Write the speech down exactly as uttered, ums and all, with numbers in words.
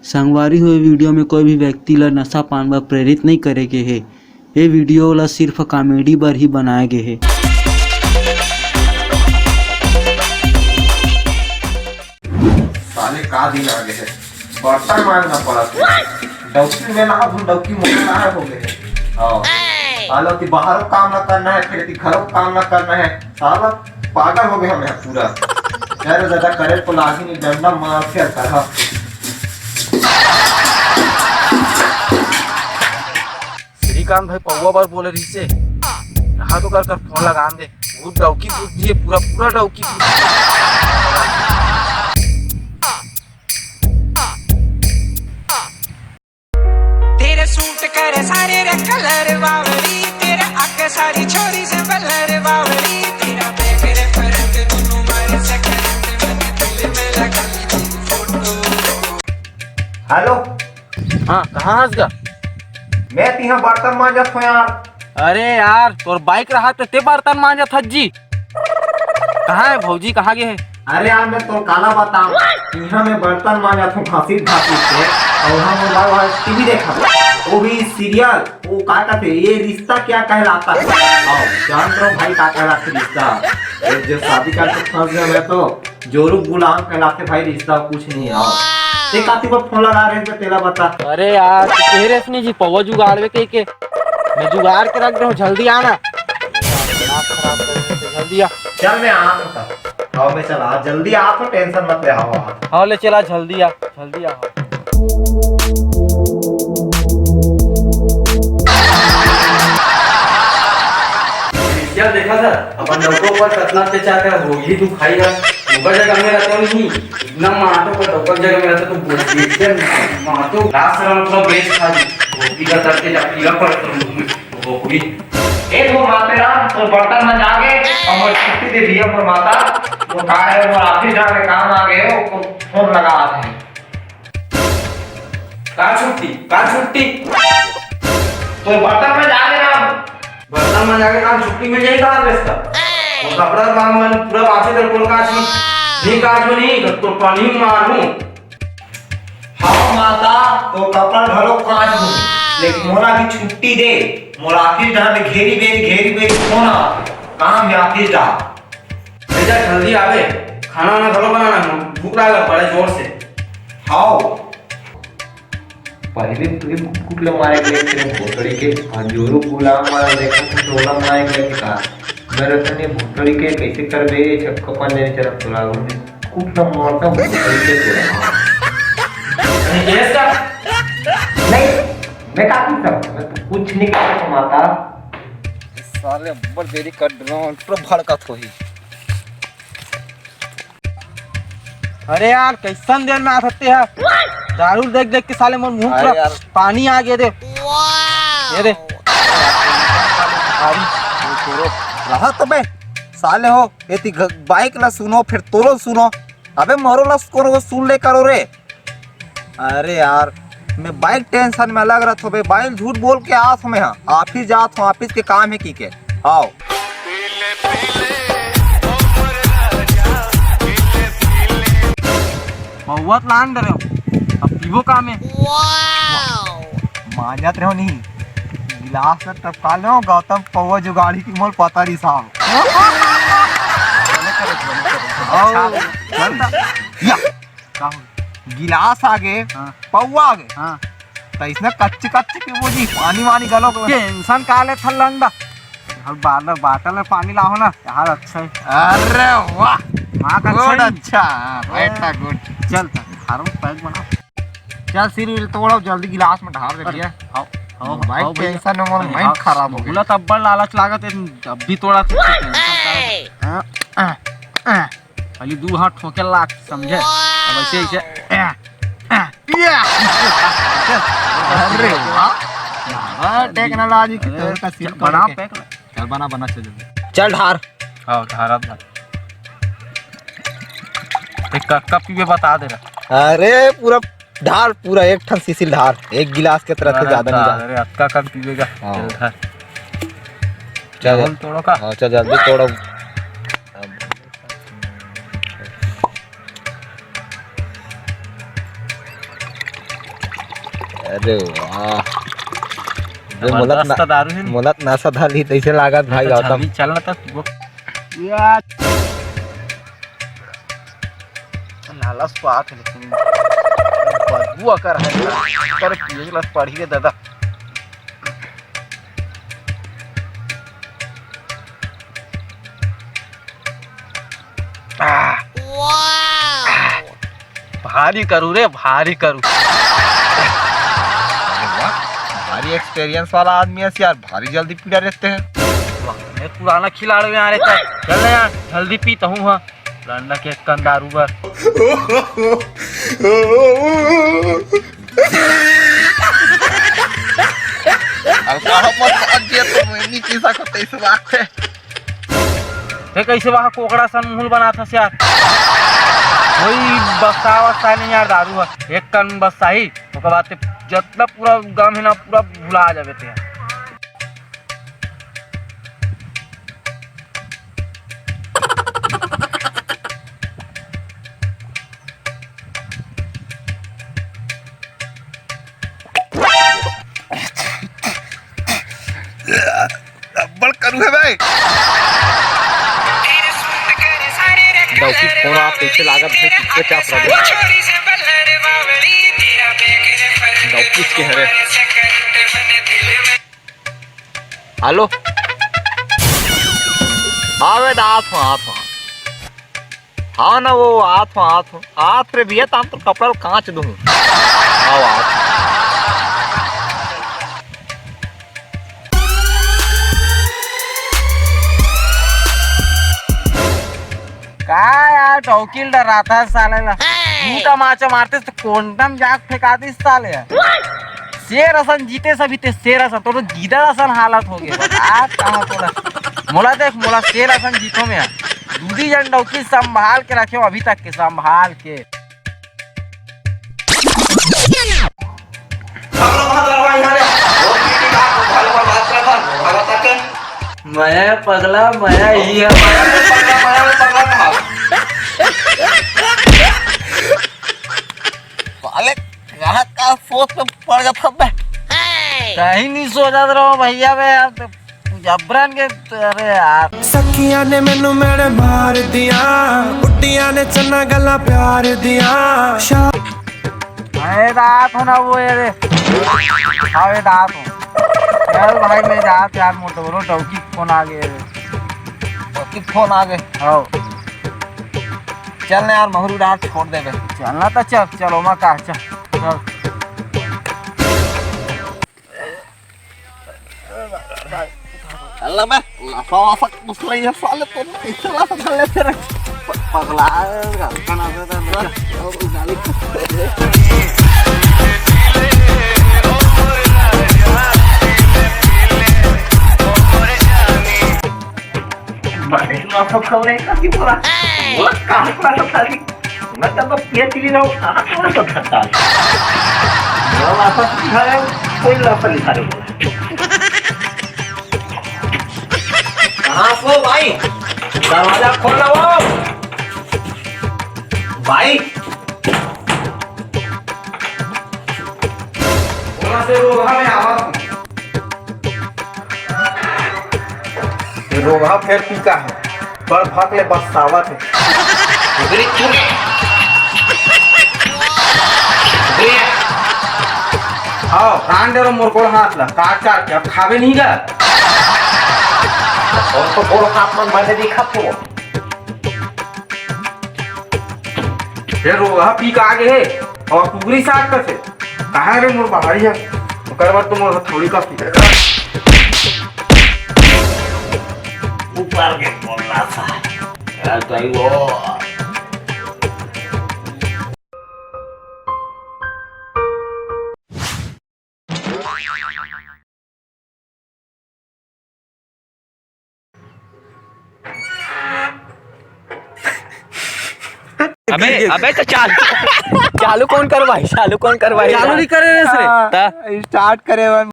संगवारी हो, ये वीडियो में कोई भी व्यक्ति ला नशा पान बर प्रेरित नहीं करे गे हे। ये वीडियो ला सिर्फ कॉमेडी बर ही बनाए गे हे। साले का दिन आ गे हे, बर्तन मांजना पड़त हे। डौकी में ना हो, डौकी मोटा हो गे हे। हाँ। साला ती बाहरों काम ना करना हे, फिर ती घरों काम ना करना हे। साला पागल हो गे हमें पूरा। यार ज्यादा करे तो लागी नहीं, डंडा मार के करहा। श्रीकांत भाई पौवा बर बोले रहिसे, कहा तो कर कर फोन लगा दे। वो डौकी बुद्धि हे, पूरा पूरा डौकी बुद्धि। तेरे सूट करे सारे रे कलर बावली, तेरे आके सारी छोरी से बलर बावली, तेरा बैग रे फरक दोनों मारे से करंट, मैंने दिल में लगा ली तेरी फोटो। हेलो। हाँ, कहाँ हस गा? मैं तिहा बर्तन मांजत हूँ यार। अरे यार, तोर बाइक रहा तो ते बर्तन मांजत हस जी। कहाँ हे भौजी, कहाँ गे हे? अरे यार, मैं तो काला बताऊं, यहाँ मैं बर्तन मांजत हूँ घसीट घसीट के, और हम मोबाइल वाला टीवी देखा, वो भी सीरियल, वो का कहते, ये रिश्ता क्या कहलाता है? आओ, जान रहो भाई, का कहलाता रिश्ता? ये जो शादी करके फंस गए मैं तो, जोरू गुलाम कहलाते भाई, रिश्ता कुछ नहीं है। आओ, ते काती पर फोन लगा रहे हैं, तेला बता। अरे यार, तू कह रहे नहीं जी, पौवा जुगाड़वे के, के मैं जुगाड़ के रख दे हूँ, जल्दी आना। दिमाग खराब कर रहे हो, जल्दी आ। चल, मैं आ रहा हूँ। आओ, मैं चला, जल्दी आ, तो टेंशन मत ले, आओ, आओ। हाँ, ले चला, जल्दी आ, जल्दी आ। क्या देखा था अपन लोगों पर कतना अत्याचार कर हो, ये दुखाई है। ऊपर जगह में रहता नहीं, इतना मारतो पर ऊपर जगह में रहता तो बोल दिए, मारतो लास्ट राउंड का बेच खा दी। वो भी का करके जा पीला पड़ तुम। वो भी। ए, वो माते राम, तो बर्तन में जाके, और मोर छुट्टी दे दिया, मोर माता, वो का है, वो ऑफिस जाके काम आ गए, वो फोन लगा आते हैं। का छुट्टी? का छुट्टी? तो बर्तन में जाके ना। बर्तन में जाके ना छुट्टी मिल जाई का रे इसका? वो कपड़ा काम मन पूरा बासी कर कोन काज में? नहीं काज में नहीं, तो पानी मार हूँ। हाँ माता, तो कपड़ा घलो काज हूँ, लेकिन मोला भी छुट्टी दे। मोला ऑफिस जाना, घेरी बेरी, घेरी बेरी फोन आ, काम है ऑफिस जा। बेटा जल्दी आवे, खाना वाना घलो बनाना है, भूख लागल बड़े जोर से। हाओ। पहले तुझे कुकुर ले मारे के लिए तेरे भोसड़ी के, और जोरू गुलाम मार देखा तो डोला मारे के लिए का। मैं रहता नहीं भोसड़ी के, कैसे कर बे छक्का पांच जने चला तोला उन्हें कुछ ना मारता भोसड़ी के तोला। नहीं केस का? नहीं, मैं का कुछ कर, मैं तो कुछ नहीं कर सकता माता। साले अब्बड़ देरी कर रहा हूँ, पूरा भड़कत होही। अरे यार, कैसन देर में आ सकते हैं? दारू देख देख के साले मोर मुंह अरे पूरा यार। पानी आ गया दे। ये दे। भारी, ये तोरो। रहा तो बे, साले हो, ये ती घ-, बाइक ला सुनो, फिर तोरो सुनो। अबे मोरो ला कोनो को सुन ले करो रे। अरे यार, मैं बाइक टेंशन में लग रहा था बे, बाइक झूठ बोल के आत हूँ मैं, हाँ, ऑफिस जात हूँ, ऑफिस के काम है की के, आओ। महुआ तो लान दे रहे हो, अब पीबो का में? मांजत रहो नहीं, गिलास में टपका लो, गौतम पौवा जुगाड़ी की मोल पता नहीं साहब। आओ, चलता। या। का हो? गिलास आगे, हाँ। पौवा आगे। हाँ। त इसने कच्चे कच्चे पीबो जी, पानी वानी गलो को। टेंशन का ले थल लंडा? हम बार बार बाटल में पानी लाहो ना, यार अच्छा है। अरे वाह। माँ का गुड, अच्छा ही। अच्छा, हाँ, बैठा गुड। चल त, फार्म पैक बना। चल सिर विर तोड़ो, जल्दी गिलास में ढार दे अरे, भैया। हाओ, हाओ, भाई, हाओ भैया। टेंशन में मोर अरे, माइंड हाओ, खराब हो गया। बोला त अब्बड़ लालच लागत है, अब भी तोड़ा तो टेंशन का है। हाँ, हाँ, हाँ। खाली दू हाथ ठोके लाग, समझे? अब ऐसे, ऐसे, आ, आ, या। अरे वाह। वाह, टेक्नोलॉजी की अरे, तरह का चल, सीन बना करके। पैक ला। चल, बना, बना, चल जल्दी। चल, ढार। हाँ, ढारा, ढार। एक कप, कप पीबे बता दे रहा। अरे, पूरा ढार, पूरा एक ठन सीसी ढार, एक गिलास के तरह से अरे ज्यादा नहीं ढार, डाल। अरे, अतका कम पीबेगा। हाँ। चल, ढार। चल। चावल तोड़ो का? हाँ, चल, जल्दी तोड़ो। अब। अरे वाह। जो मोला त ना-, जबरदस्त दारू हे। मोला त नशा धर ली तइसे लागत भाई तो गौतम। जल्दी चल ना तो वो। यार। नाला स्वाद हे लेकिन बदबू अकर हे। कर पिए ला पड़ी रे दादा। आह। भारी करू रे, भारी करू। अरे वाह, भारी experience वाला आदमी हे यार, भारी जल्दी पी डारथे। वाह, मैं पुराना खिलाड़ी हूँ यार, चल ना यार, जल्दी पी तहूँ हा। लंडा के एक कन दारू बर। अब कहाँ पर पहुँच गया तो मैं नहीं पी सकता इस बात है। हे, कइसे वहाँ कोकड़ा सन मुँह बनाथस यार? कोई बस्सा वस्सा नहीं यार, दारू हे। एक कन बस्सा ही, ओकर बाद ते जतना पूरा गम हे ना, पूरा भुला जाबे ते। अब्बड़ करू हे बे। डौकी फोन आप कइसे लागत हे, चुपचाप रह। डौकी के हरे। हेलो। हाँ बे, आत हूँ, आत हूँ। हाँ ना, वो आत हूँ, आत हूँ। आत रे भैया, ताम तो कपड़ा ल कांच दूँ। आओ, आत हूँ। का यार, डौकी ल डराथस साले ला। तू तमाचा मारते तो कोंडम जाके फेंका दिस साले। शेर असन जीते सभी ते शेर असन, तोर गीदड़ असन हालत हो गे। बता कहाँ तोला। मोला देख, मोला शेर असन जीतो में। दूधी जन डौकी संभाल के रखे हो अभी तक के, संभाल के। मैं पगला, मैं ही है। साले, कहाँ का सोच में पड़ गया था बे? कहीं नहीं सोचत रहो भैया बे यार, तो जबरन के, अरे यार। सखियां ने मैनू मेड़ मार दिया, बुड्ढिया ने चन्ना गला प्यार दिया। शा- अरे रात हो ना वो, अरे। हाँ, ये रात हो। चल भाई, मैं जात यार, मोटो बोलो, डौकी फोन आ गए। डौकी फोन आ गए। हाँ। चल ना यार, महरू डाल छोड़ देबे। चल ना तो चल, चलो मैं कहा, चल, चल। अल्लाह बे, लाफा वाफा कुछ नहीं है साले, तो इतना लाफा कर लेते रहे। प-, पगला, गाली का ना दे, दे, दे, और गाली। बड़े ना सब खबर है, कभी बोला। बोला, कहाँ का सब साली? मैं तब तो पीएचडी रहा हूँ, कहाँ का सब खट्टा? बोला, वापस लिखा है, कोई लाफा लिखा नहीं बोला। कहाँ से हो भाई? दरवाजा खोल लो वो। भाई। बोला से रोगहा में आवाज। ये रोगहा फेर पीका है। बड़ भक ले बस्सावत है। उगरी चुके। उगरी। आओ, कान डरो मोर गोड़ हाथ ला। काट काट के अब खावे नहीं गा। कौन तो गोड़ हाथ मन मारे दिखा तू। फेर रोगहा पीका आगे हे। और कुगरी साग कसे। कहाँ रे मोर बाहरी है? ओकर बाद तो मोर हथौड़ी का पीका। ऊपर के बोलना सा। यार, तो आई वो। अबे, अबे तो चाल-, चालू कौन करवाई? चालू कौन करवाई? चालू नहीं करे रे सर। हाँ, ता? Start करे बर